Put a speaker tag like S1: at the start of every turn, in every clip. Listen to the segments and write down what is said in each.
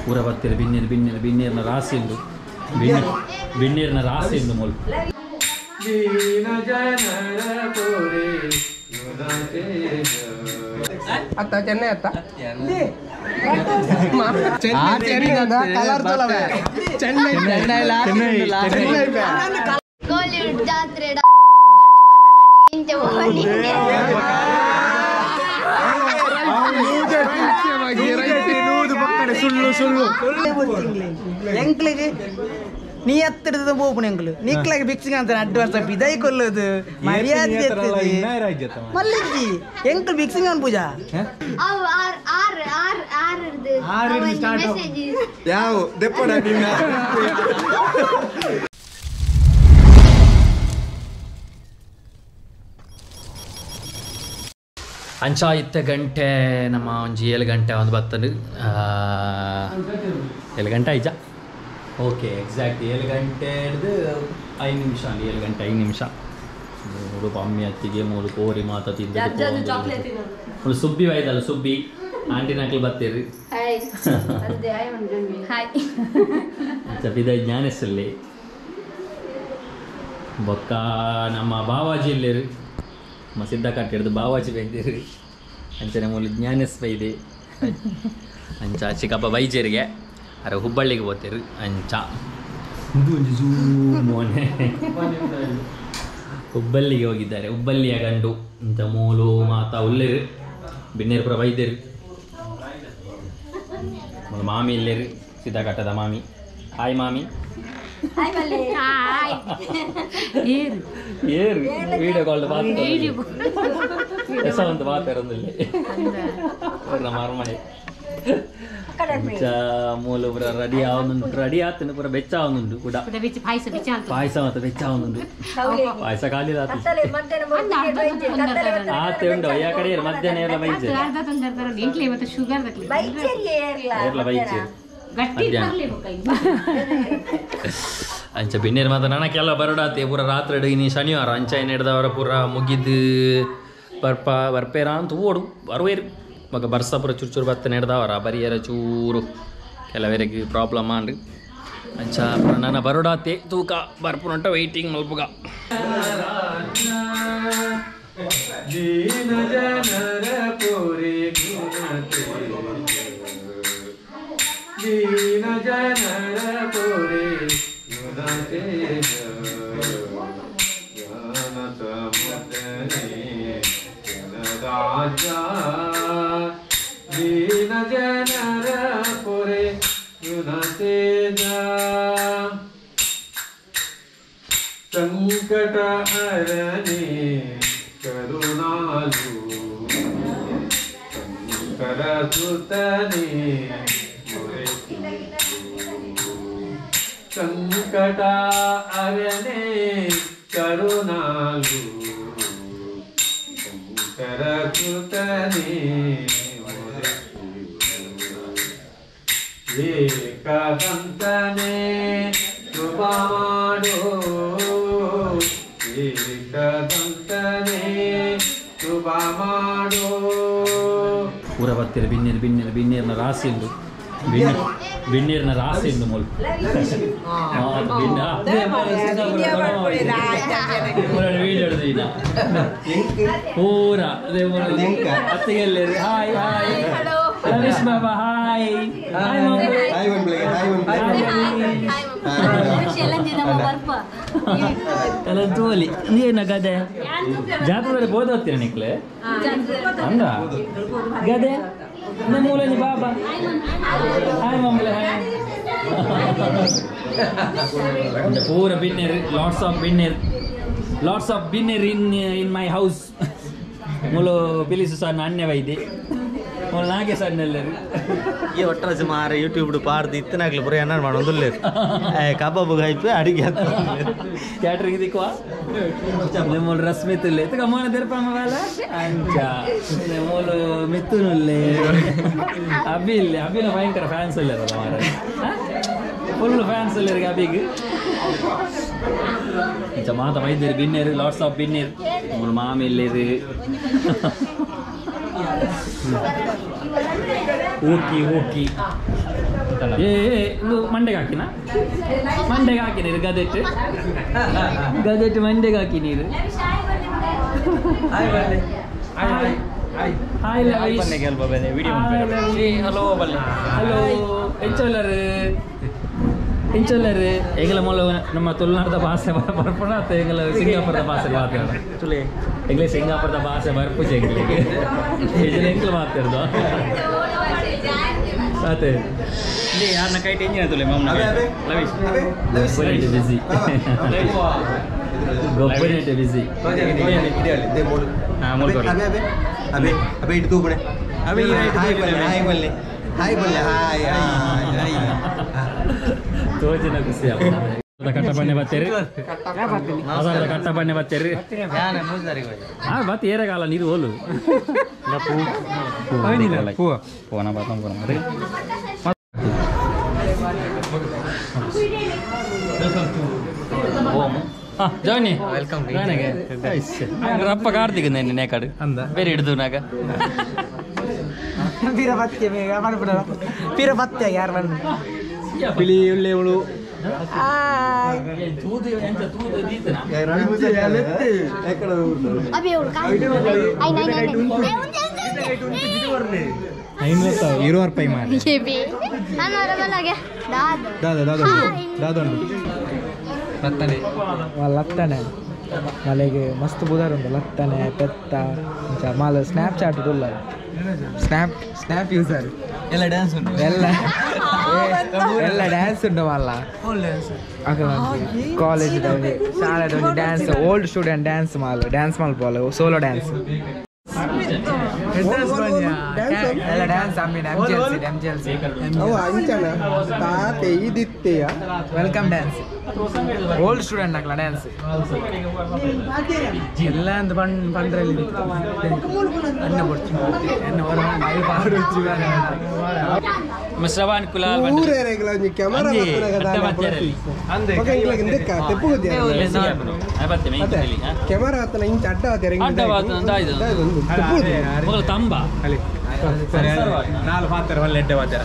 S1: ಪೂರ ಬತ್ತೀರಿ ಬಿನ್ನೇರು ಬಿನ್ನೇರು ಬಿನ್ನೇರ್ನ ರಾಸಿ ಉಂಡು ಬಿನ್ನೇರ್ನ ರಾಸಿ ಉಂಡು ಮೂಲು
S2: ಅತ್ತ ಚೆನ್ನೈ ಅತ್ತ
S3: ಕೋಲಿವುಡ್ ಜಾತ್ರೆ
S2: ಸುಳ್ಳು ಸುಳ್ಳು
S4: ಎಂಕ್ಲಿಗೆ ನೀ ಹತ್ತಿರದ ಪೋಪುನ ಎಂಕ್ಲು ನಿಕ್ಲಾಗ ಫಿಕ್ಸಿಂಗ್ ಅಂತ ಅಡ್ವಾನ್ಸ್ ಬಿದೈ ಕೊಲ್ಲದು ಮರ್ಯಾದೆ ಮಲ್ಲಿಜಿ ಎಂಕ್ಲು ಫಿಕ್ಸಿಂಗ್ ಅನ್ ಪೂಜಾ
S2: ಯಾವ ದೆಪ್ಪಡ ನಿನ್ನ
S1: ಅಂಚ ಇತ್ತ ಗಂಟೆ ನಮ್ಮ ಒಂಜಿ 7 ಗಂಟೆ ಒಂದು ಬತ್ತನು 7 ಗಂಟೆ ಆಯ್ಜ ಓಕೆ ಎಕ್ಸಾಕ್ಟ್ 7 ಗಂಟೆ ಹಿಡ್ದು 5 ನಿಮಿಷ ಅಲ್ಲಿ 7 ಗಂಟೆ 5 ನಿಮಿಷ ಮೂರು ಪಮ್ಮಿ ಅತ್ತಿಗೆ ಮೂರು ಕೋರಿ ಮಾತ ತಿಂದು ಸುಬ್ಬಿ ವೈದಲ್ಲ ಸುಬ್ಬಿ ಆಂಟಿ ನಕ್ಲು ಬತ್ತೀರಿ ಬಿದ ಜ್ಞಾನೇಶಲ್ಲಿ ಬೊಕ್ಕ ನಮ್ಮ ಬಾವಾಜಿ ಇಲ್ಲೇರಿ ನಮ್ಮ ಸಿದ್ಧ ಕಟ್ಟಿಡ್ದು ಬಾವಾಜಿ ಬೈದಿರಿ ಅಂಚನೆ ಮೂಲ ಜ್ಞಾನೇಶ್ ಬೈದಿ ಅಂಚ ಚಿಕ್ಕಪ್ಪ ಬೈಜೇರಿಗೆ ಅರೆ ಹುಬ್ಬಳ್ಳಿಗೆ ಹೋಗ್ತೀರಿ ಅಂಚ ಇದು ಒಂಜಿ ಝೂಮೋನೆ ಹುಬ್ಬಳ್ಳಿಗೆ ಹೋಗಿದ್ದಾರೆ ಹುಬ್ಬಳ್ಳಿಯ ಗಂಡು ಇಂಥ ಮೂಲು ಮಾತಾ ಉಲ್ಲೇರು ಬಿನ್ನೇರ್ಪುರ ಬೈದೇರು ಮಾಮಿ ಇಲ್ಲೇರು ಸಿದ್ಧ ಕಟ್ಟದ ಮಾಮಿ ಹಾಯ್ ಮಾಮಿ ಏರು ವಿಡಿಯೋ ಕಾಲ್ ಹೊಸ ಒಂದು ಮಾತಾಡೋದಿಲ್ಲ ನಮ್ಮ ಅರಮನೆ ಮೂಲ ಪೂರ ರೆಡಿ ಆವೊಂದುಂಟು ರೆಡಿ ಆತನು ಪೂರ ಬೆಚ್ಚ ಆವೊಂದುಂಟು ಕೂಡ ಪಾಯಸ ಮಾತ್ರ ಬೆಚ್ಚ ಆವೊಂದುಂಟು ಪಾಯಸ ಖಾಲಿ ಆತೆ ಉಂಟು ಅಯ್ಯ ಕಡೆ ಮಧ್ಯಾಹ್ನ ಎಲ್ಲ ಬೈಜೆ ಎಲ್ಲ ಬೈಜೆ ಅಂಚ ಬಿನ್ನೇರು ಮಾತ್ರ ನನಗೆಲ್ಲ ಬರೋಡಾತೆ ಪೂರ ರಾತ್ರಿ ಇನಿ ಶನಿವಾರ ಅಂಚ ಏನು ಹಿಡ್ದವರ ಪೂರ ಮುಗಿದು ಬರ್ಪ ಬರ್ಪೇರ ಅಂತ ಓಡು ಬರುವೇರು ಮಗ ಬರ್ಸ ಪೂರ ಚೂರು ಚೂರು ಬತ್ತ ಹಿಡ್ದವರ ಬರಿಯರ ಚೂರು ಕೆಲವರಿಗೆ ಪ್ರಾಬ್ಲಮ್ ಆಂಡ್ ಅಂಚ ಪೂರ ನನ್ನ ಬರೋಡಾತೆ ತೂಕ ಬರ್ಪುನಂಟ ವೆಯ್ಟಿಂಗ್ ಮಲ್ಪುಗ
S5: ದೀನ ಜನರ ಪುರಿ ಗುಣತೇಜ ಜ್ಞಾನ ಸಮುದ್ರನೇ ಜನರಾಜ ದೀನ ಜನರ ಪುರಿ ಗುಣತೇಜ ಸಂಕಟ ಹರನೆ ಕರುಣಾಲು ಶಂಕರ ಸುತನೆ ಸಂಕಟ ಅರನೆ ಕರುಣಾಲು ಶಂಕರ ಸುತನೆ ಏಕದಂತನೆ ಶುಭ ಮಾಡೋ ಏಕದಂತನೆ ಶುಭ ಮಾಡೋ
S1: ಪೂರ ಬತ್ತೀರಿ ಬಿನ್ನೇರು ಬಿನ್ನೇರು ಬಿನ್ನೇರ್ನ ರಾಸಿ ಉಂಟು ಬಿನ್ನೇರ್ನ ರಾಸಿ ಉಂಟು ಮೂಲು ಪೂರ ಹಾಯ್ ಹಾಯ್ ರಮೇಶ್ ಬಾಬಾ ಹಾಯ್ ಹಾಯ್ ತೋಲಿ ಏನ ಗದೆ ಜಾತ್ರೆ ಬೋಧ ಹೋಗ್ತೀರ ನಿಕ್ಲೆ ಅಂದ ಗದೆ ಮೂలని ಬಾಬಾ ಹಾಯ್ ಮಮ್ಮಲೆ ಹಾಯ್ ಪೂರ ಬಿನ್ನೇರ್ ಲಾಟ್ಸ್ ಆಫ್ ಬಿನ್ನೇರ್ ಲಾಟ್ಸ್ ಆಫ್ ಬಿನ್ನೇರ್ ಇನ್ ಇನ್ my house ಮೂಲು ಪಿಲಿಸು ಸಣ್ಣ ಅಣ್ಣೆ ವೈದ್ಯ ಮೂಲು ನಾಗೆ ಸಣ್ಣ ಎಲ್ಲರು
S6: ಈ ಒಟ್ಟರಸಿ ಮಾರ ಯೂಟ್ಯೂಬ್ ಪಾಡ್ದು ಇತ್ತನಾಗ್ಲಿ ಪೂರ ಏನಾರು ಮಾಡೋದಿಲ್ಲ ಕಬಾಬ್ ಹಾಯ್ಪೆ ಅಡಿಗೆ
S1: ಕ್ಯಾಟ್ರಿಂಗ್ ದಿಕ್ವಾ ಮೂಲು ರಸ್ಮಿತ್ ಇಲ್ಲ ಇತ್ತಕ ಮೋನ ತೆರಪಮ್ಮ ಬಾಲ ಅಂಚ ಮೂಲು ಮಿತ್ತುನುಲ್ಲೆ ಅಭಿ ಇಲ್ಲ ಅಭಿನ ಭಯಂಕರ ಫ್ಯಾನ್ಸ್ ಇಲ್ಲ ಮಾರ ಫುಲ್ ಫ್ಯಾನ್ಸ್ ಇಲ್ಲ ಅಭಿಗೆ ಇಂಚ ಮಾತ ವೈದ್ಯರು ಬಿನ್ನೇರು ಲಾಟ್ಸ್ ಆಫ್ ಬಿನ್ನೇರು ಮೂರು ಮಾಮಿ ಇಲ್ಲೇರು ಓಕಿ ಓಕಿ. ಏ ಮಂಡೆಗೆ ಹಾಕಿನ ಮಂಡೆಗೆ ಹಾಕಿ ನೀರು ಗದೆಟ್ಟು ಗದೆಟ್ಟು ಮಂಡೆಗೆ ಹಾಕಿ ನೀರು. ಹಾಯ್ ಲವೀಶ್. ಹಲೋ ಬಲ್ಲೆ. ಹಲೋ ಎಂಚೊಲ್ಲರು ಎಂಚೊಲ್ಲರು ಎಂಗಲ ಮೂಲ ನಮ್ಮ ತುಳುನಾಡದ ಭಾಷೆ ಬರ್ಪಣ ಅಥವಾ ಎಂಗಲ ಸಿಂಗಾಪುರದ ಭಾಷೆ ಮಾತಾಡ ಎಂಗ್ಲೇ ಸಿಂಗಾಪುರದ ಭಾಷೆ ಬರ್ಪುಜೆ ಎಂಗ್ಲಿಗೆ ಎಂಗ್ಲ ಮಾತಾಡ್ದು ಅದೇ ಯಾರನ್ನ ಕೈ ಟೆಂಜಿನ ತುಲೆ ಲವೀಶ್ ಬಿಸಿ ಗೊಬ್ಬರ ಬಿಸಿ.
S6: ಅಬೆ ಅಬೆ ಇಟ್ಟು ತೂಪಣೆ ಅಬೆ ಹಾಯ್ ಬಲ್ಲೆ ಹಾಯ್ ಬಲ್ಲೆ ಹಾಯ್ ಬಲ್ಲೆ ಹಾಯ್ ಹಾಯ್
S1: ತೋಜಿನ ಖುಷಿ ಕಟ್ಟಪಣ್ಣೆ ಬತ್ತೇರಿ ಕಟ್ಟಪಣ್ಣೆ ಬತ್ತೇರಿ ಹಾ ಬತ್ ಏರಗಾಲ ನೀರು ಹೋಲು ಪೋನ ಬಾತ ಪೋನ ಜಾನಿ welcome. ಅಪ್ಪ ಕಾರ್ತಿಕ್ ನೆನ್ನೆ ಕಾಡು ಬೇರೆ ಹಿಡಿದು ನಾಗ
S4: ಪೀರ ಪೀರ ಪತ್ತೆ ಯಾರು ಬಂದು
S2: ಪಿಳಿ ಉಳ್ಳೆವಳು ಇರುವರು ಪೈ ಮಾಡಿ ದಾದ ದಾದ ದಾದ ಲತ್ತನೆ ಲತ್ತನೆ ಮಲೆಗೆ ಮಸ್ತ್ ಬುದಾರ್ ಉಂಟು ಲತ್ತನೆ ಪೆತ್ತ ಇಂಚ ಮಾಲ ಸ್ನ್ಯಾಪ್ ಚಾಟ್ ಉಲ್ಲ ಸ್ನ್ಯಾಪ್ ಸ್ನ್ಯಾಪ್ ಯೂಸರ್
S6: ಎಲ್ಲ ಡ್ಯಾನ್ಸ್ ಉಂಟು
S2: ಎಲ್ಲ ಎಲ್ಲ ಡ್ಯಾನ್ಸ್ ಉಂಟು ಮಲ್ಲ ಕಾಲೇಜ್ ಶಾಲೆ ಡ್ಯಾನ್ಸ್ ಓಲ್ಡ್ ಸ್ಟೂಡೆಂಟ್ ಡ್ಯಾನ್ಸ್ ಮಾಲ್ ಡ್ಯಾನ್ಸ್ ಮಲ್ಪೋಲ ಸೋಲೋ ಡ್ಯಾನ್ಸ್ ಎಲ್ಲ ಡ್ಯಾನ್ಸ್ ಅಮ್ಮಿನ ಎಂಜಿಎಲ್ಸಿ ಎಂಜಿಎಲ್ಸಿ
S3: ಅವು ಅಂಚನ ತಾತೆ ಇದಿತ್ತೆಯ
S2: welcome dance old student ಹಾಕ್ಲ dance ಎಲ್ಲ ಅಂದ್ ಪಂಡ್ರಲ್ಲಿ ಅನ್ನ ಕೊಡ್ತೀನಿ ಎನ್ನ ಹೊರ
S1: ಶ್ರವಣ್ ಕುಲಾಲ್
S3: ಕ್ಯಾಮರಾ ಕ್ಯಾಮರಾ ಆತನ ಇಂಚ ಅಡ್ಡ
S1: ತಂಬ
S2: ನಾಲ್ ಪಾತ್ರ ಒಳ್ಳೆ ಎಡ್ಡೆ ಪಾತ್ರ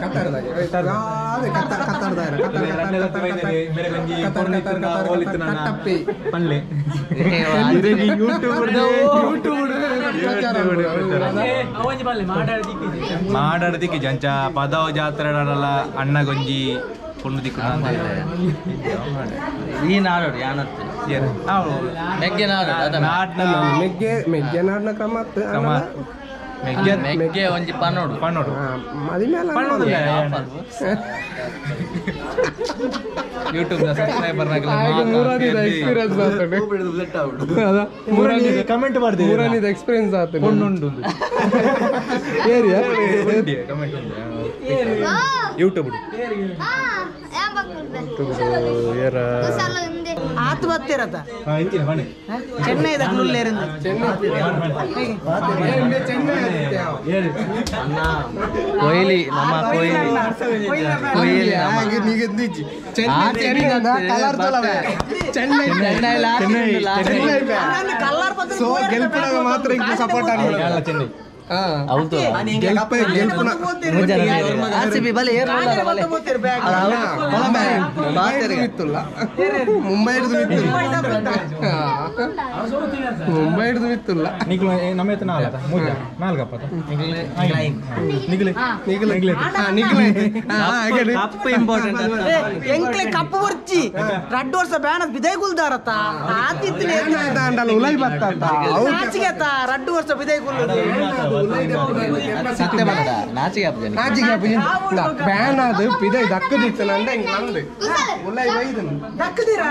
S3: ಕತ್ತಾರ ಕತ್ತಾರ
S2: ಪಲ್ಲೆ
S7: ಮಾಡಾಡ್ದಿಕ್ಕೆ ಜಂಚ ಪದವ ಜಾತ್ರೆ ಅಣ್ಣ ಗೊಂಜಿ ಪೊಣ್ಣು ದಿಕ್ಕು
S6: ಈ ನಾಡೋಡು ಯಾನತ್ತೆ ಮೆಗ್ಗೆ ನಾಡೋಡು
S3: ಮೆಗ್ಗೆ ಮೆಗ್ಗೆ ನಾಡಿನ ಕ್ರಮ
S6: ಮೆಗ್ಗೆ ಮೆಗ್ಗೆ ಒಂಜಿ ಪನ್ನೋಡು
S7: ಪನ್ನೋಡು
S6: ಯೂಟ್ಯೂಬ್ ಸಬ್ಸ್ಕ್ರೈಬರ್
S3: ಎಕ್ಸ್ಪೀರಿಯನ್ಸ್ ಆಗ್ತದೆ
S7: ಕಮೆಂಟ್ ಮಾಡ್ತೀವಿ
S3: ಮೂರನೇದು ಎಕ್ಸ್ಪೀರಿಯನ್ಸ್ ಆಗ್ತದೆ
S7: ಪೊಣ್ಣುಂಟು
S3: ಏರಿಯಾ
S7: ಕಮೆಂಟ್ ಉಂಟು ಯೂಟ್ಯೂಬ್
S4: ಆತು ಬತ್ತಿರತ್ತ ಚೆನ್ನೈ
S6: ಕೊಹ್ಲಿ ನಮ್ಮ ಕೊಹ್ಲಿ ಕೊಹ್ಲಿ
S3: ಸೊ ಗೆಲ್ಪುನಾಗ ಮಾತ್ರ ಇಂಕ್ ಸಪೋರ್ಟ್
S7: ಚೆನ್ನೈ
S6: ಹೌದು
S3: ಗೆಲ್ಪ ಗೆಲ್ಪುನ
S6: ಆರ್ಸಿಬಿ ಬಲೆ
S3: ಮಿತ್ತುಲ್ಲ ಮುಂಬೈ ಹಿಡಿದು ಮಿತ್ತುಲ್ಲ ಮುಂಬೈ ಹಿಡಿದು ಮಿತ್ತುಲ್ಲ
S7: ನಿಕ್ಲು ನಮ್ಮ ಎತ್ತ ನಾಲ್ಕ ಮೂಜ ನಾಲ್ಕಪ್ಪ ನಿಗ್ಲೆ
S3: ನಿಗ್ಲೆ ನಿಗ್ಲೆ
S6: ಕಪ್ ಇಂಪಾರ್ಟೆಂಟ್
S4: ಎಂಕ್ಲೆ ಕಪ್ಪು ಬರ್ಚಿ ರಡ್ಡು ವರ್ಷ ಬ್ಯಾನ ಬಿದೈ ಗುಲ್ದಾರತ್ತ ಆತಿತ್ತಲೇ
S3: ಉಲೈ ಬತ್ತ
S4: ನಾಚಿಗೆತ್ತ ರಡ್ಡು ವರ್ಷ ಬಿದೈ ಗುಲ್ದು
S6: ಸತ್ಯ ಬಂದ ನಾಚಿಗೆ ಆಪುಜ
S3: ನಾಚಿಗೆ ಆಪುಜಿ ಬ್ಯಾನ್ ಅದು ಪಿದೈ ದಕ್ಕದಿತ್ತು ನಂದ ಹಿಂಗ್ ನಂದು ಉಲೈ ಬೈದನು
S4: ದಕ್ಕದಿರಾ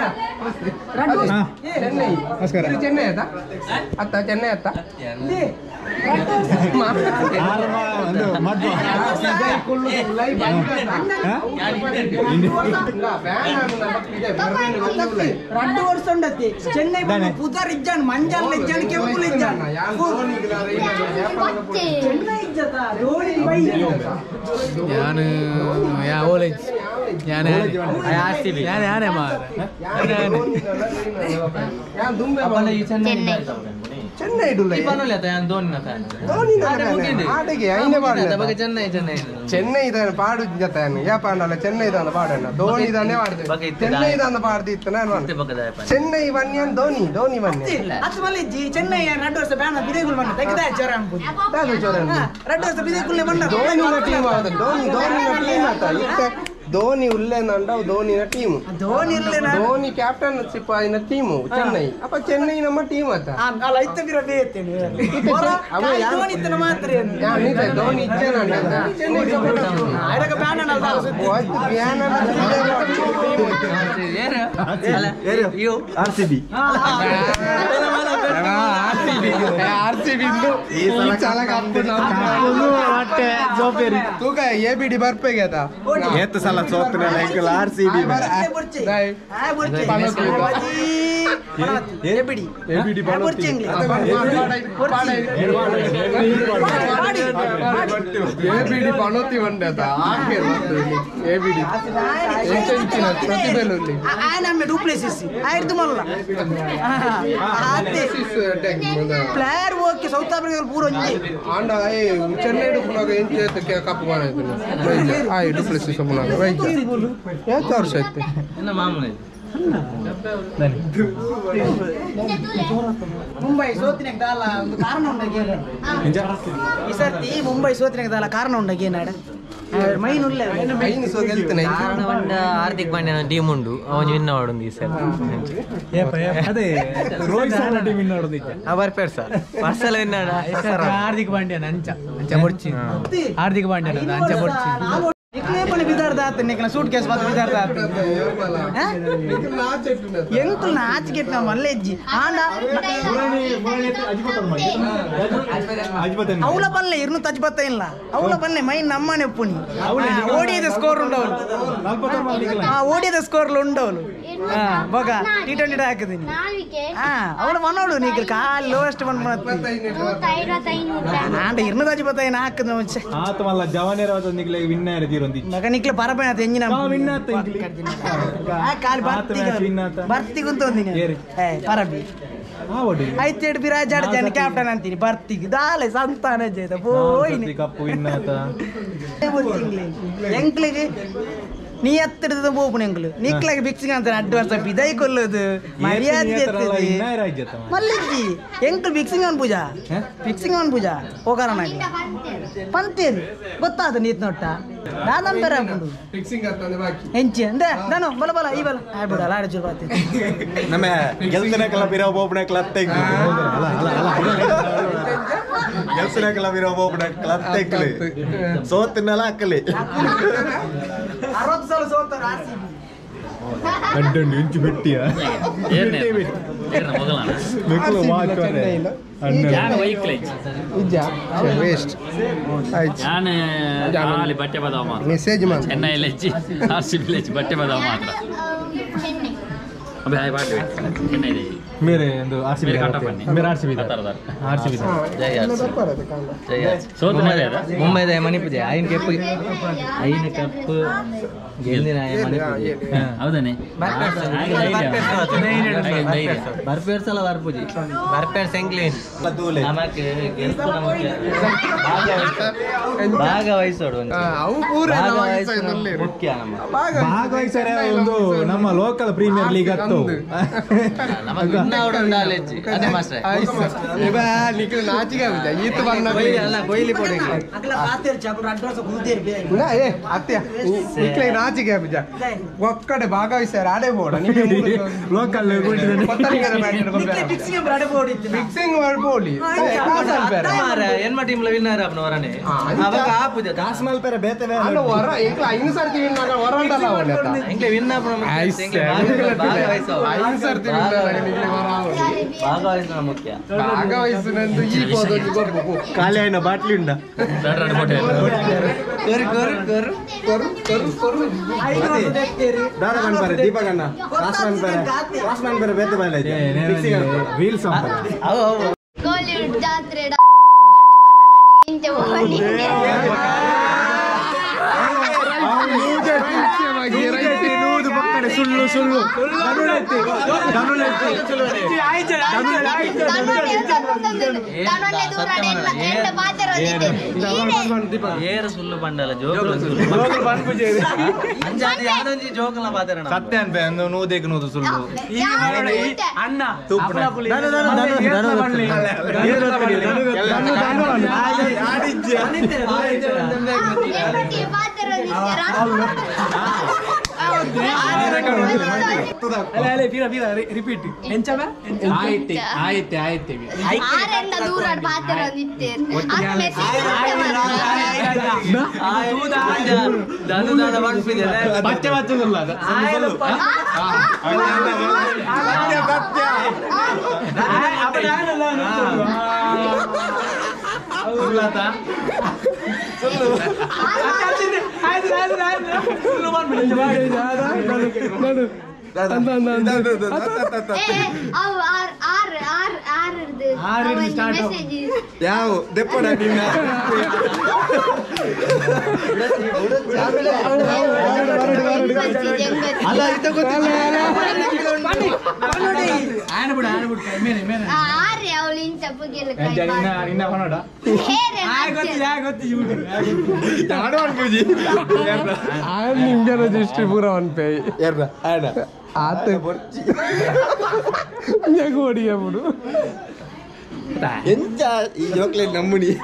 S3: ಚೆನ್ನೈ
S7: ನಮಸ್ಕಾರ
S3: ಇದು ಚೆನ್ನೈ ಆಯ್ತಾ ಅತ್ತ ಚೆನ್ನೈ ಅತ್ತ
S4: ರಡ್ಡು ವರ್ಷ ಉಂಡತಿ ಚೆನ್ನೈ ಪುದರ್ ಇಜ್ಜಾನ್ ಮಂಜಲ್ ಇಜ್ಜಾನ್ ಕೆಂಪುಲ್ ಇಜ್ಜಾನ್ ಚೆನ್ನೈ ಇಜ್ಜತ ಧೋನಿ ಬೈ
S2: ಯಾನು ಯಾ ಓಲೇಜ್ ಯಾನೆ ಯಾನೆ ಯಾನೆ ಮಾರ
S3: ಚೆನ್ನೈ ಚೆನ್ನೈ ಡುಲ್ಲ
S2: ಪನೋಲೆ ತ ಯಾನ್ ಧೋನಿ ನ ಫ್ಯಾನ್
S3: ಧೋನಿ ನ ಫ್ಯಾನ್ ಆಡೆಗೆ ಐನೆ ಪಾಡನೆ
S2: ಬಗೆ ಚೆನ್ನೈ ಚೆನ್ನೈ
S3: ಚೆನ್ನೈ ದಾನ ಪಾಡು ಜತಾನ ಯಾ ಪಾಂಡಲ ಚೆನ್ನೈ ದಾನ ಪಾಡನ ಧೋನಿ ದಾನೆ ಪಾಡ್ದೆ ಚೆನ್ನೈ ದಾನ ಪಾಡ್ದಿ ಇತ್ತನ ಚೆನ್ನೈ ವನ್ಯನ್ ಧೋನಿ ಧೋನಿ ವನ್ಯನ್
S4: ಅತ್ ಮಲ್ಲಿಜಿ ಚೆನ್ನೈ ರಡ್ಡು ವರ್ಷ ಬ್ಯಾನ ಬಿದೇಗುಲ್ ಮನ್ನ ತೆಗೆದ ಚೋರನ್ ಪುಜಿ
S3: ದಾದ ಚೋರನ್
S4: ರಡ್ಡು ವರ್ಷ ಬಿದೇಗುಲ್ನೆ ಮನ್ನ
S3: ಧೋನಿ ನ ಟೀಮ್ ಆದ ಧೋನಿ ಧೋನಿ ನ ಟೀಮ್ ಆತ ಇತ್ತೆ ಧೋನಿ ಉಲ್ಲೆ ನಂಡವ್ ಧೋನಿನ ಟೀಮ್
S4: ಧೋನಿ ಉಲ್ಲೆ
S3: ಧೋನಿ ಕ್ಯಾಪ್ಟನ್ ಸಿಪಾಯಿನ ಟೀಮ್ ಚೆನ್ನೈ ಅಪ್ಪ ಚೆನ್ನೈ ನಮ್ಮ ಟೀಮ್ ಆತ
S4: ಅಲ್ಲ ಇತ್ತ ಬಿರ ಬೇತೇನೆ ಧೋನಿ ಇತ್ತನ ಮಾತ್ರ
S3: ಯಾನ್ ಇತ್ತೆ ಧೋನಿ ಇಚ್ಚೆ ನಂಡ ಚೆನ್ನೈ ಸಪೋರ್ಟ್
S4: ಆಯ್ರಗ ಬ್ಯಾನ್ ಅಲ್ಲ
S3: ಹೋಯ್ತು ಬ್ಯಾನ್ ಅಲ್ಲ
S2: ಏರು ಅಲ್ಲ ಏರು you
S6: RCB
S3: RCB ಇಂದು ಈ ಸಲ ಕಪ್ಪು
S7: ಮತ್ತೆ ಜೋಪೇರಿ
S3: ತೂಕ ಎಬಿಡಿ ಬರ್ಪೆಗೆ ಆತ
S6: ಏತ ಸಲ ಸೋತನೆ like RCB
S4: ABD
S6: ABD
S3: ABD ಪಣೋತಿ ಬಂಡೆ ಆತ ಆಕೆ ಎಬಿಡಿ ಎಂಚೆಂಚಿನ ಪ್ರತಿಭೆಲುಲ್ಲಿ
S4: ನಮ್ಮ ಡೂಪ್ಲೇಸಿಸ್ ಆಯ್ತು ಮಲ್ಲ ಪ್ಲೇಯರ್ ಓಕೆ ಸೌತ್ ಆಫ್ರಿಕಾ ಪೂರ ಒಂಜಿ
S3: ಆಂಡ ಏ ಚೆನ್ನೈ ಡುಪುನಾಗ ಎಂಚೆ ಕಪ್ಪು ಮಾನಾಯ್ತು ಆಯ್ ಡೂಪ್ಲೇಸಿಸ್ ಪುನಾಗ ರೈಟ್ ಏತ್ ವರ್ಷ ಆಯ್ತು
S2: ಎನ್ನ ಮಾಮೂಲಿ
S4: ಮುಂಬೈ ಸೋತಿನಕ್ಕೆ ದಾಲ ಒಂದು ಕಾರಣ ಉಂಡಾಗಿ ಈ ಸರ್ತಿ ಮುಂಬೈ ಸೋತಿನಕ್ಕೆ ದಾಲ ಕಾರಣ ಉಂಡಾಗಿ ಏನಾಡ ಮೈನ್ ಉಲ್ಲೆ
S3: ಮೈನ್ ಸೋ ಗೆಲ್ತನೆ
S2: ಕಾರಣ ಬಂಡ ಹಾರ್ದಿಕ್ ಪಾಂಡ್ಯನ ಟೀಮ್ ಉಂಡು ಅವನು ವಿನ್ ಮಾಡೋದು ಈ ಸಲ
S7: ಅದೇ ರೋಹಿತ್ ಶರ್ಮಾ ಟೀಮ್ ವಿನ್ ಮಾಡೋದು
S2: ಆ ಬರ್ಪೇರ್ ಸರ್ ಪರ್ಸಲ ವಿನ್
S7: ಹಾರ್ದಿಕ್ ಪಾಂಡ್ಯನ ಅಂಚ ಅಂಚ ಬೊಡ್ಚಿ ಹಾರ್ದಿಕ್ ಪಾಂಡ್ಯನ ಅಂಚ ಬೊಡ್ಚಿ
S4: ನಿಕ್ಲೇ ಪಣಿ ಬಿದಾರ್ದ ಆತ ನಿಕ್ಲ ಸೂಟ್ ಕೇಸ್ ಬಾತ್ ಬಿದಾರ್ದ ಆತ ಎಂಕುಲ್ ನಾಚಿಕೆಟ್ ನಮ್ಮ ಮಲ್ಲೆಜ್ಜಿ ಆಂಡ ಅವಳ ಬಲ್ಲೆ ಇರ್ನು ತಜ್ಬತ್ತ ಇಲ್ಲ ಅವಳ ಬಲ್ಲೆ ಮೈನ್ ನಮ್ಮನೆ ಪುಣಿ ಓಡಿಯದ ಸ್ಕೋರ್ ಉಂಡವಳು ಓಡಿಯದ ಸ್ಕೋರ್ ಉಂಡವಳು ಬೊಗ ಟಿ20 ಹಾಕಿದೀನಿ ಅವಳು ಮನೋಡು ನೀ ಕಾಲ್ ಲೋವೆಸ್ಟ್ ಬಂದ್ ಆಂಡ ಇರ್ನು ತಜ್ಬತ್ತ ಏನು ಹಾಕದ ಮುಂಚೆ
S7: ಆತ ಮಲ್ಲ ಜವಾನೇರ ನಿಕ್ಲೆ ವಿನ್
S4: ಮಗ ನಿಕ್ಲೆ ಪರಪೆ ಆತ ಎಂಜಿನ
S7: ವಿನ್ ಆತ
S4: ಕಾಲ್ ಬರ್ತಿ ಬರ್ತಿಗುಂತ ಒಂದಿನ ಏ ಪರಬಿ ಐತೆಡ್ ಬಿರಾಜ್ ಆಡ ಜನ ಕ್ಯಾಪ್ಟನ್ ಅಂತೀನಿ ಬರ್ತಿಗೆ ದಾಲೆ ಸಂತಾನ ಜೇದ ಪೋಯಿನಿ
S7: ಕಪ್ಪು ವಿನ್ ಆತ
S4: ಎಂಕ್ಲಿಗೆ ನೀ ಎತ್ತಿಡ್ದ ಪೋಪುನ ಎಂಕ್ಲು ನಿಕ್ಲಾಗ ಫಿಕ್ಸಿಂಗ್ ಅಂತಾನೆ ಅಡ್ವಾನ್ಸ್ ಬಿದೈ ಕೊಲ್ಲೋದು ಮರ್ಯಾದೆ ಮಲ್ಲಿಜ್ಜಿ ಎಂಕ್ಲು ಫಿಕ್ಸಿಂಗ್ ಅವನ್ ಪೂಜಾ ಫಿಕ್ಸಿಂಗ್ ಅವನ್ ಪೂಜಾ ಹೋಗಾರಣ ಪಂತೇರು ಗೊತ್ತಾದ ನೀತ್ ನೋಟ ದಾದಂ ಬೇರೆ ಹಾಕೊಂಡು
S3: ಫಿಕ್ಸಿಂಗ್ ಆಗ್ತದೆ ಬಾಕಿ
S4: ಎಂಚಿ ಅಂದೆ ನಾನು ಬಲ ಬಲ ಈ ಬಲ ಆಡ್ಬಿಡಲ್ಲ ಆಡ ಚೂರು ಬಾತಿ
S6: ನಮ್ಮ ಗೆಲ್ತನ ಕ್ಲಬ್ ಇರೋ ಒಬ್ಬೊಬ್ಬನ ಕ್ಲಬ್ ತೆಗ್ದು ಗೆಲ್ತನ ಕ್ಲಬ್ ಇರೋ ಒಬ್ಬೊಬ್ಬನ ಕ್ಲಬ್ ತೆಗ್ಲಿ ಸೋತಿನಲ್ಲ ಹಾಕಲಿ
S4: 60 ಸಲ ಸೋತಾರೆ ಆರ್ ಸಿ ಬಿ
S7: ಅಡ್ಡಂಡು ಇಂಚು ಬೆಟ್ಟಿಯ
S3: ಮೆಸೇಜ್
S1: ಚೆನ್ನೈ ಲೆಚ್ಚಿ ಆರ್ ಸಿ ಬಿ ಲೆಚ್ಚಿ ಬಟ್ಟೆ ಬದಾವ ಮಾತ್ರ ಅಬ್ಬೆ ಹಾಯ್ ಬಾಟೆ ಚೆನ್ನೈ
S7: ಮೇರೆ ಒಂದು ಆರ್ ಸಿ ಬಿ ಮೇರೆ ಆರ್ ಸಿ ಬಿ ಆರ್ ಸಿ ಬಿ
S2: ಜೈ ಆರ್ ಸಿ ಜೈ ಆರ್ ಸಿ ಮುಂಬೈದ ಮಣಿಪುಜೆ ಐನ್ ಕಪ್ ಐನ ಕಪ್ ಗೆದ್ದಿನ ಮಣಿಪುಜೆ
S1: ಹೌದಾನೆ
S2: ಬರ್ಪೇರ್ಸ್ ಅಲ್ಲ ಬರ್ಪುಜಿ ಬರ್ಪೇರ್ಸ್ ಎಂಕ್ಲೇನ್ ನಮಕ್ ಗೆಲ್ಪು ನಮಕ್ ಭಾಗವಹಿಸೋಡು ಮುಖ್ಯ ನಮ್ಮ
S7: ಭಾಗವಹಿಸರೆ ಒಂದು ನಮ್ಮ ಲೋಕಲ್ ಪ್ರೀಮಿಯರ್ ಲೀಗ್ ಅತ್ತು
S2: ನಮಕ್ ಅದೇ ಮಾಸ್ಟರ್
S3: ನಾಚಿಕೆ ಆಗುದ ಈತ ಬಣ್ಣ
S2: ಕೊಯ್ಲಿ ಕೊಡಿ
S4: ಅಗಲ ಪಾತೇರ್ ಚಾಪುರ ಅಡ್ವಾನ್ಸ್ ಗುಲ್ದೇರ್ ಬೇ
S3: ಏ ಅತ್ಯ ನಿಕ್ಲೆ ನಾಚಿಕೆ ಆಗುದ ಒಕ್ಕಡೆ ಭಾಗವಹಿಸ್ಯಾರ ಆಡೆ ಬೋಡ
S7: ಲೋಕಲ್
S4: ಫಿಕ್ಸಿಂಗ್ ಆಡೆ ಬೋರ್ಡ್ ಇತ್ತು
S3: ಫಿಕ್ಸಿಂಗ್ ಮಾಡ್ಬೋಲಿ
S2: ಎನ್ಮ ಟೀಮ್ ವಿನ್ನರ್ ಆಪ್ನ ವರನೆ ಅವಾಗ ಆಪುಜ
S6: ಕಾಸ್ ಮಲ್ಪೆರೆ ಬೇತೆ ಬೇರೆ
S3: ಅಲ್ಲ ವರ ಎಂಕ್ಲ ಐದು ಸರ್ತಿ ವಿನ್ ಆಗ ವರಂಡಲ್ಲ ಅವನೆ
S2: ಎಂಕ್ಲೆ ವಿನ್ ಆಪ್ನ
S3: ಐದು ಸರ್ತಿ ವಿನ್ ಆಗ ನಿಕ್ಲೆ ವರ ಅವನಿ
S2: ಭಾಗವಹಿಸೋಣ ಮುಖ್ಯ
S3: ಭಾಗವಹಿಸಿನಂದು ಈ ಪೋದೊಂದು ಗೊಬ್ಬು
S6: ಖಾಲಿ ಆಯ್ನ ಬಾಟ್ಲಿ ಉಂಡ
S2: ಕೊರು ಕೊರು ಕೊರು
S3: ಕೊರು ಕೊರು ಕೊರು
S6: ದಾದ ಮನ್ಪರೆ ದೀಪಕ್ ಅಣ್ಣ ಕಾಸ್ ಮನ್ಪರೆ ಕಾಸ್ ಮನ್ಪರೆ ಬೇತೆ ಬೇರೆ
S7: ವೀಲ್ಸ್
S2: ಅವು ಅವು
S8: ಕೋಲಿವುಡ್ ಜಾತ್ರೆ
S7: ಸುಳ್ಳು ಸುಳ್ಳು ಸುಳ್ಳು
S8: ಸುಳ್ಳು ಬಂಡಲ
S7: ಸತ್ಯ ಅನ್ಪೆ ನೂದೇಕ್ ನೂದು ಸುಳ್ಳು
S5: ಅಣ್ಣ
S2: ರಿಪೀಟ್
S7: ಆಯ್ತೆ ಆಯ್ತೆ ಆಯ್ತೆ ಬಚ್ಚೆ ಬಚ್ಚೆ ಸುಳ್ಳು ಅದು
S6: ಯಾವ ದೆಪ್ಪಡ ಅಲ್ಲ ಇದ ಗೊತ್ತಿಲ್ಲ
S3: ದೃಷ್ಟಿ ಪೂರ ಅನ್ಪೆ ಆತ ಬಿಡು
S6: ಎಂತ ಈ ಜೋಕ್ಲೆ ನಮ್ಮುನಿ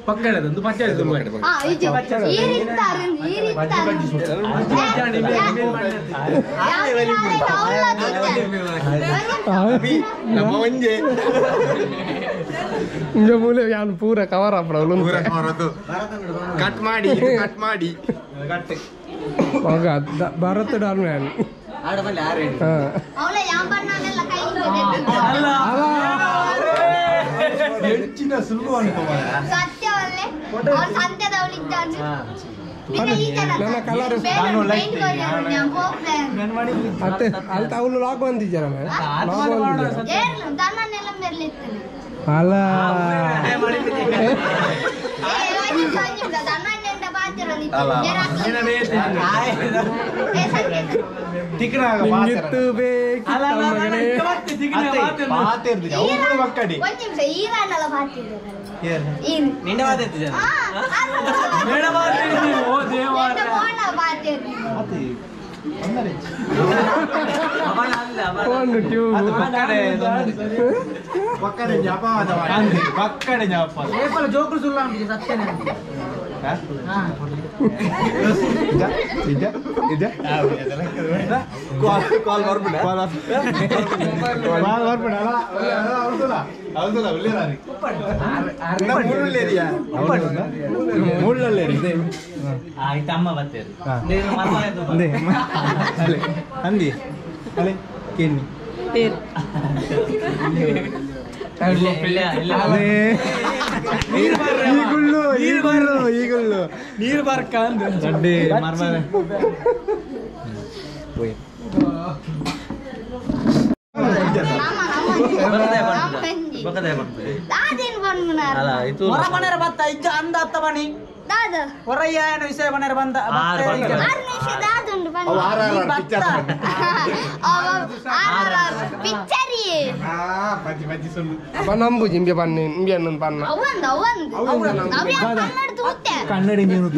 S7: ಪಕ್ಕಡದೊಂದು ಪಚ್ಚೆ
S6: ನಮ್ಮ ಒಂಜೆ
S3: ಮೂಲೆ ಯಾನ್ ಪೂರ ಕವರ್ ಆಪಡ
S6: ಕಟ್ ಮಾಡಿ ಕಟ್ ಮಾಡಿ
S3: ಭರತ್ ಡಾನ್ ಮ್ಯಾನ್ ಅಲ್ಲ ಅವಳು ಲಾಕ್ ಬಂದಿದ್ದಾರ ಅಲ್ಲ
S4: ಜೋಕುಲು ಸುಳ್ಳು ಸತ್ಯನೇ.
S6: ಕಾಲ್ ಬರ್ಬಿಡ
S8: ಅಮ್ಮ ಬರ್ತೇವೆ
S7: ಅಂದಿ ಅಲೆ ಕೇಳಿ ಈಗುಳ್ಳು ಈಗುಳ್ಳು ಈಗುಳ್ಳು
S2: ನೀರು ಬರ್ಕ
S7: ಚಡ್ಡಿ ಮರ್ಮರೆ
S4: ವಿಷಯ ಬನ್ನಿ ಬಂದ
S3: ನಂಬು ಇಂಬೆ ಬನ್ನಿ ಇಂಬೆ ಬನ್ನ
S7: ಕನ್ನಡಿ ನೀನು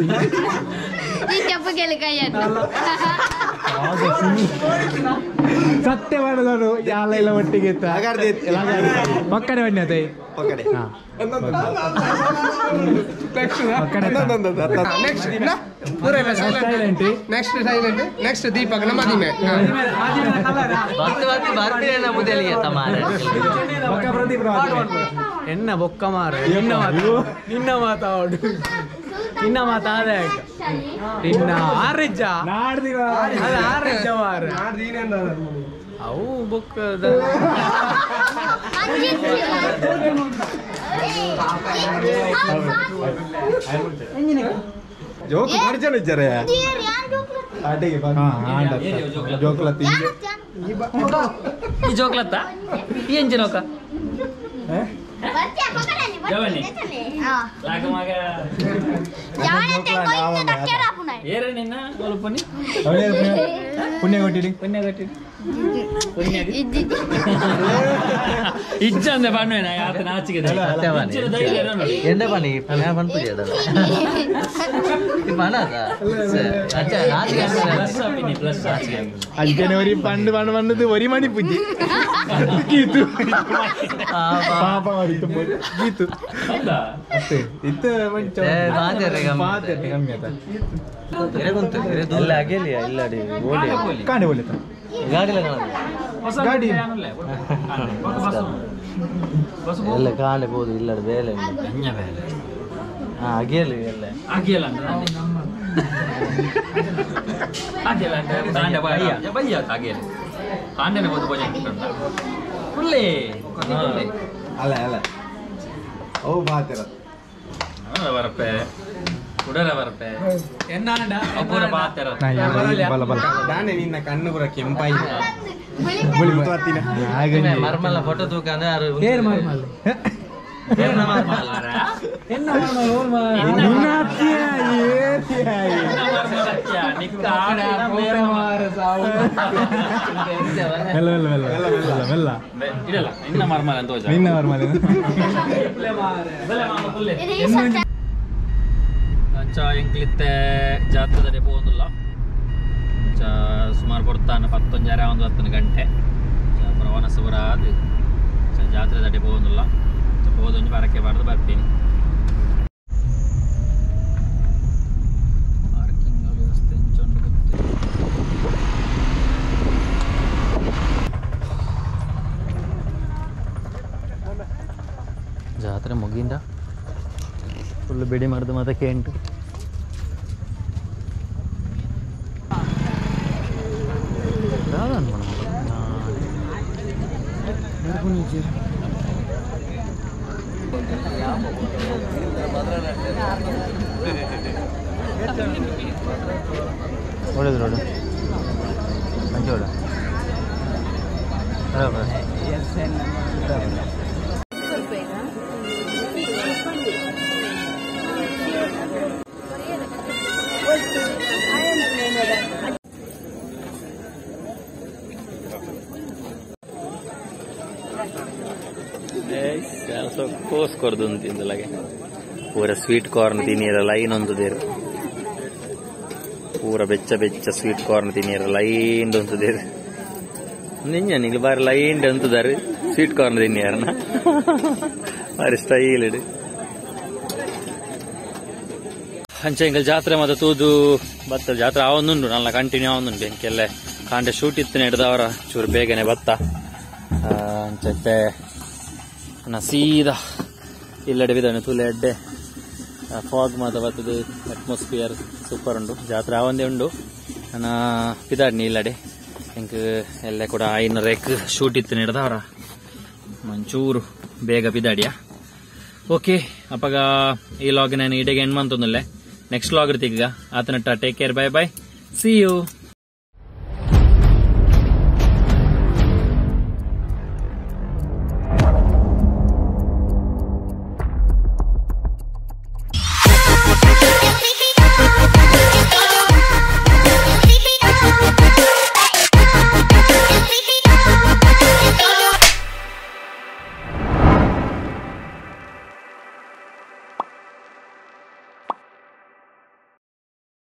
S7: ಸತ್ಯ ಮಾಡೋದವರು ಯಾಲ ಇಲ್ಲ ಒಟ್ಟಿಗೆ ಇತ್ತ ಪಕ್ಕಡೆ ಬನ್ನಿ ಅದೇ
S6: ಪಕ್ಕಡೆ
S3: ನೆಕ್ಸ್ಟ್ ಸೈಲೆಂಟ್ ನೆಕ್ಸ್ಟ್ ದೀಪಕ್ ನಮ್ಮ ಮದಿಮೆ
S2: ಎನ್ನ ಬೊಕ್ಕ ಮಾರ ನಿನ್ನ ಮಾತಾಡು ನಿನ್ನ ಮಾತಾದ ನಿನ್ನ ಆರಿಜ್ಜ ಆರಿಜ್ಜ ಮಾರ ಅವು ಬೊಕ್ಕ
S6: ಜೋಕ್ ಬರ್ಜನ ಇದ್ದಾರೆ ಜೋಕ್ಲತ್ತ
S1: ಈ ಜೋಕ್ಲತ್ತ ಈ ಎಂಜಿನೋಕ ಏರೆ ನಿನ್ನ ಒಲ್ಪನಿ
S7: ಪುಣ್ಯ ಕೊಟ್ಟಿಡಿ
S1: ಪುಣ್ಯ ಕೊಟ್ಟಿಡಿ ಪುಣ್ಯ ಇಜ್ಜಂದೆ ಬಣ್ಣವೇನ ಆತ ನಾಚಿಗೆ
S8: ಎಂದ ಬನ್ನಿ ಪನ್ಪುಜಿ
S7: ಅಂಚನೆ ಒರಿ ಪಂಡು ಪಂಡು ಪಂಡದು ಒರಿ ಮಣಿ ಪೂಜೆ ಗೀತು ಪಾಪ ಮಾಡಿತ್ತು ಗೀತು ಇತ್ತ ಕಮ್ಮಿ ಆತ ಕಾಂಡೆ ಒಳ್ಳೆ ಗಾಡಿ
S8: ಎಲ್ಲ ಕಾಂಡೆ ಬೋದು ಇಲ್ಲ ಬೇಲೆ ಅಗಿಯಲು ಎಲ್ಲ
S1: ಅಗಿಯಲ್ಲ ಅಗಿಯಲ್ಲ ಕಾಂಡೆ ಬಯ್ಯ ಬಯ್ಯ ಅಗಿಯಲ್ಲ ಕಾಂಡೆನೆ ಬೋದು ಭೋಜನ ಫುಲ್ಲೇ
S6: ಅಲ್ಲ ಅಲ್ಲ ಅವು ಬಾತಿರ
S1: ಬರಪೆ ಉಡರ ಬರಪೆ ಅಪೂರ ಬಾತಿರ
S7: ಬಲ ಬಲ
S6: ದಾನೆ ನಿನ್ನ ಕಣ್ಣು ಪೂರ ಕೆಂಪಾಯಿ
S8: ಮರ್ಮಲ್ಲ ಫೋಟೋ ತೂಕ ಅಂದ್ರೆ
S2: ಏರ್ ಮರ್ಮಲ್ಲ
S7: ಮೆಲ್ಲ ಮೆಲ್ಲ ಮೆಲ್ಲ ಮೆಲ್ಲ ಮೆಲ್ಲ
S1: ಇಡಲ್ಲ ನಿನ್ನ ಮರ್ಮಲ ಅಂತ
S7: ನಿನ್ನ ಮರ್ಮಲ
S1: ಅಂಚ ಎಂಕ್ಲಿತ್ತೆ ಜಾತ್ರೆದಡೆ ಪೋಂದುಲ್ಲ ಅಂಚ ಸುಮಾರು ಕೊಡ್ತಾನೆ ಪತ್ತೊಂಜಾರೆ ಒಂದು ಹತ್ತನ ಗಂಟೆ ಪ್ರವಾನಸ ಪೂರ ಅದು ಜಾತ್ರೆದಡೆ ಪೋಂದುಲ್ಲ ಪೋದೊಂಜಿ ಬರಕ್ಕೆ ಬಾರ್ದು ಬರ್ತೀನಿ ಪಾರ್ಕಿಂಗ್ ವ್ಯವಸ್ಥೆ ಎಂಚ ಗೊತ್ತು ಜಾತ್ರೆ ಮುಗಿಂದ ಫುಲ್ ಬಿಡಿ ಮಾಡಿದ ಮತ್ತೆ ಕೇಂಟು
S8: ಒಳ್ಳೇದು ನೋಡು ಮಂಚೋಡ ಬರಾಬರ್
S1: ಕೋಸ್ ಕೊರ್ದು ತಿಂದಲಾಗೆ ಪೂರ ಸ್ವೀಟ್ ಕಾರ್ನ್ ತಿನ್ನಿರ ಲೈನ್ ಒಂದು ದೇರು ಪೂರ ಬೆಚ್ಚ ಬೆಚ್ಚ ಸ್ವೀಟ್ ಕಾರ್ನ್ ತಿನ್ನಿರ ಲೈನ್ ಒಂದು ದೇರು ನಿಂಜ ನಿಂಗೆ ಬಾರಿ ಲೈನ್ ಅಂತದಾರು ಸ್ವೀಟ್ ಕಾರ್ನ್ ತಿನ್ನಿಯಾರನ ಬಾರಿ ಸ್ಟೈಲ್ ಇಡು ಅಂಚೆ ಇಂಕಲ್ ಜಾತ್ರೆ ಮತ್ತೆ ತೂದು ಬತ್ತ ಜಾತ್ರೆ ಆವೊಂದುಂಡು ನಲ್ಲ ಕಂಟಿನ್ಯೂ ಆವೊಂದುಂಡು ಎಂಕೆಲ್ಲ ಕಾಂಡೆ ಶೂಟ್ ಇತ್ತು ಹಿಡ್ದವರ ಚೂರು ಬೇಗನೆ ಬತ್ತ ಅಂಚತ್ತೆ ನಾ ಸೀದಾ ಇಲ್ಲಡೆ ಬಿದ್ದಾನೆ ತುಲೆ ಅಡ್ಡೆ ಫಾಗ್ ಮಾತ ಬರ್ತದೆ ಅಟ್ಮಾಸ್ಫಿಯರ್ ಸೂಪರ್ ಉಂಡು ಜಾತ್ರೆ ಆವಂದೇ ಉಂಡು ನನ್ನ ಪಿದಾಡ್ನಿ ಇಲ್ಲಡೆ ಎಂಕ್ ಎಲ್ಲ ಕೂಡ 500 ಶೂಟ್ ಇತ್ತು ಹಿಡ್ದವರ ಮಂಚೂರು ಬೇಗ ಪಿದಾಡಿಯಾ ಓಕೆ ಅಪ್ಪಗ ಈ ಲಾಗ್ ನಾನು ಇಡೆಗೆ ಎಂಡ್ ಮಂತೊಂದಲ್ಲೇ ನೆಕ್ಸ್ಟ್ ಲಾಗ್ ಇರ್ತೀಗ ಆತನಟ್ಟ take care bye bye see you.